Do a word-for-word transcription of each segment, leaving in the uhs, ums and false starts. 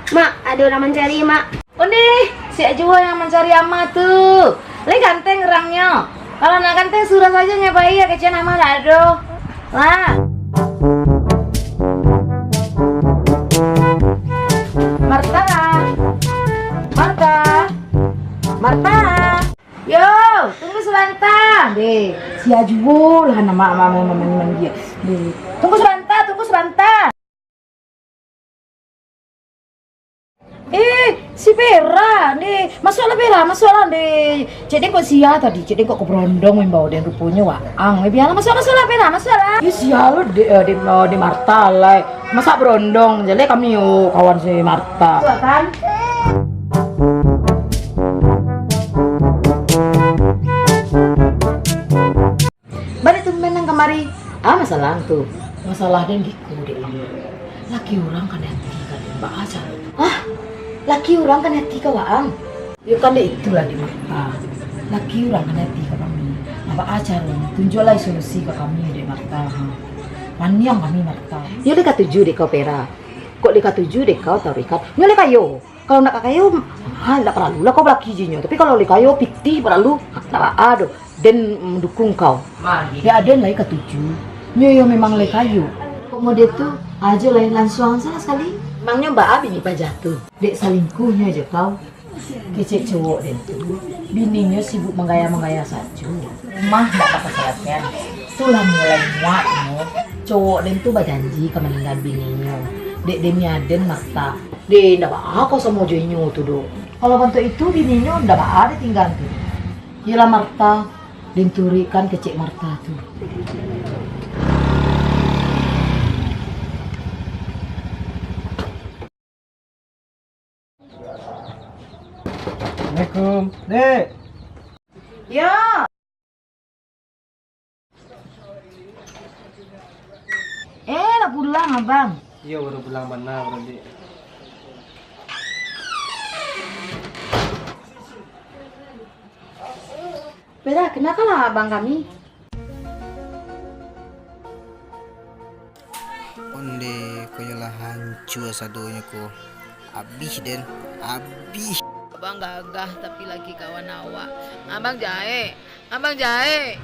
Mak, ado urang mancari, Mak. Ondeh, siak juo nan mancari Ama tu. Lai ganteng urangnyo. Kalau nak ganteng, surang sajo nyo pai, kecek Ama dak ado. Lah. Marta. Marta. Marta. Yo, tunggu sabanta. Deh, siak juo lah anak mak, mak, mak, mak, mak, mak, dia. Deh, tunggu sabanta, tunggu sabanta. Eh, si Pera, deh. Masuaklah, Pera, masuaklah, deh. Cek den kok sia tadi, cek den kok kabarondong mambao den ruponyo, waang. Eh, bialah, masuak, masuaklah, Pera, masuaklah. Ih, sia lo, deh, eh, deh, eh, deh Marta, lai. Masa barondong je, lai kami, oh, kawan si Marta. Tuh, kan? Baa tumben nan kamari? Ah, masalah tu. Masalah den giko, dek. Laki urang kanai ati ka den, baa caro? Hah? Laki urang kanai ati ka waang? Yo kan, dek, itulah, dek Marta. Laki urang kanai ati ka kami. Nah, baa caro? Tunjuaklah solusi ka kami, dek Marta, ha. Maniang kami, Marta. Yo, lai katuju dek kau, Pera. Kok lai katuju dek kau, Taurikat? Nyo lai kayo. Kalau ndak ka kayo, ha, ndak paralulah kau balaki jinyo. Tapi kalau lai kayo, pitih paralu, ndak baa doh. Den mandukuang kau. Yo, den lai katuju. Nyo yo memang lai kayo. Kok mode tu, ajo lai lansuang salah sakali. Emangnyo baa bini paja tu? Dek salingkuahnyo jo kau. Kecek cowok den tu, bininyo sibuk manggaya-manggaya sajo. Rumah ndak bakasalasian. Tu lah mulai muak nyo. Cowok den tu bajanji ka maninggaan bininyo. Dek demi aden, Marta. Deh, ndak baa kau samo jo inyo tu doh. Kalau bantuak itu, bininyo ndak baa ditinggaan tu. Iyolah, Marta, den turuikkan kecek Marta tu. Assalamualaikum, Dek. Yo. Eh, lah pulang, Abang. Iyo, baru pulang bana, Dek. Pera, kenalkanlah abang kami. Ondeh, ko nyo lah hancua sadonyo ko. Abih den, abih. Abang gagah, tapi laki kawan awak. Abang jahek, abang jahek.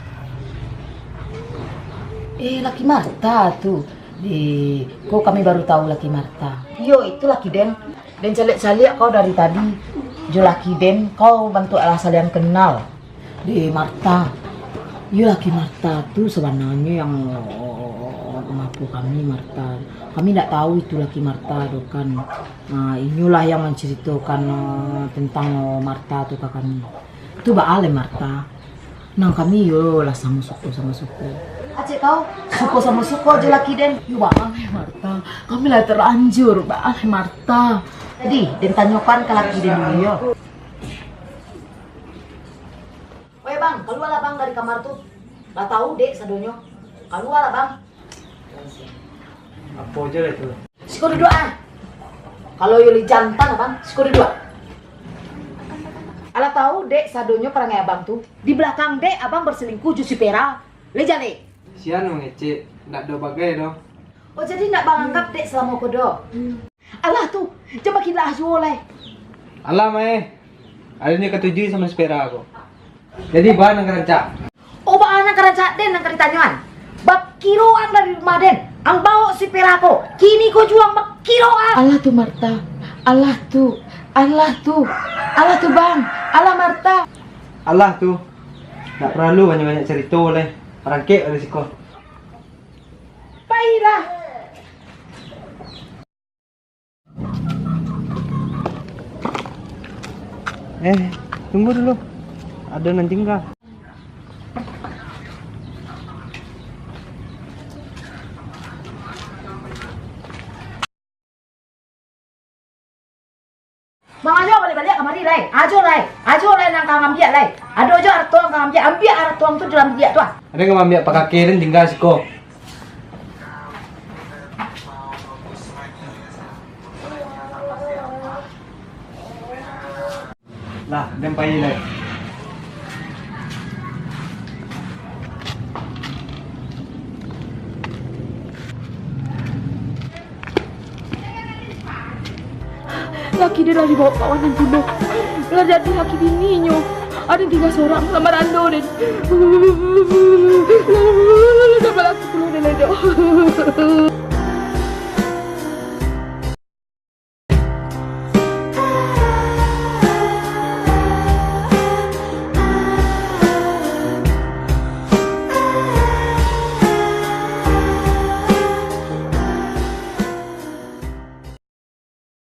Eh, laki Marta tu. Deh, ko kami baru tahu laki Marta. Iyo, itu laki den. Den caliak-caliak kau dari tadi. Jo laki den, kau bantuak lah saliang kenal. Deh, Marta. Iyo, laki Marta tu sabananyo yang, oh, maafkan kami, Marta. Kami ndak tahu itu laki Marta tu kan. Nah, inyolah yang mancaritokan, eh, tentang, eh, Marta tu ka kami. Tu baa lai, Marta. Nan kami yo lah samo suko, samo suko. Acek kau, suko samo suko jo laki den. Yo, baa lai, Marta. Kami lah talanjur, baa lai, Marta. Jadi, den tanyokan ka laki den dulu yo. Weh, Bang, kalualah, Bang, dari kamar tu. Lah tahu dek sadonyo. Kalualah, Bang. Apo jo lah tu? Siko duduak, ah. Kalau yo lai jantan, Abang, siko duduak. Alah tahu dek sadonyo parangai Abang tu. Di balakang dek Abang baselingkuh jo si Pera. Lai jaleh. Sia nan mangecek, ndak ado bagai doh. Oh, jadi ndak baanggap dek salamo ko doh. Alah tu, jan bakilah juo lai. Alah, Mai. Aden ndak katuju samo si Pera ko. Jadi, baa nan ka rancak? Oh, baa nan ka rancak den nan ka ditanyoan. Bakiroan dari rumah den, ang baok si Pera ko. Kini ko juo ang bakiroan. Alah tu, Marta. Alah tu. Alah tu. Alah tu, Bang. Alah, Marta. Alah tu. Ndak paralu banyak-banyak carito lai. Parangkek dari siko. Pailah. Eh, tunggu dulu. Ado nan tingga. Bang, ajo baliak-baliak kamari lai. Ajo lai. Ajo lai nan ka ambiak lai. Ado jo arato ang ka ambiak. Ambiak arato ang tu dalam biliak tu ah. Ado nan ambiak pakakeh den tingga siko. Lah, den pai lai. Laki den lah dibao ka Wan Nan Pulo. Lah jadi laki bininyo. Aden tingga sorang, lah marando den. Lah balaki pulo den, Dok.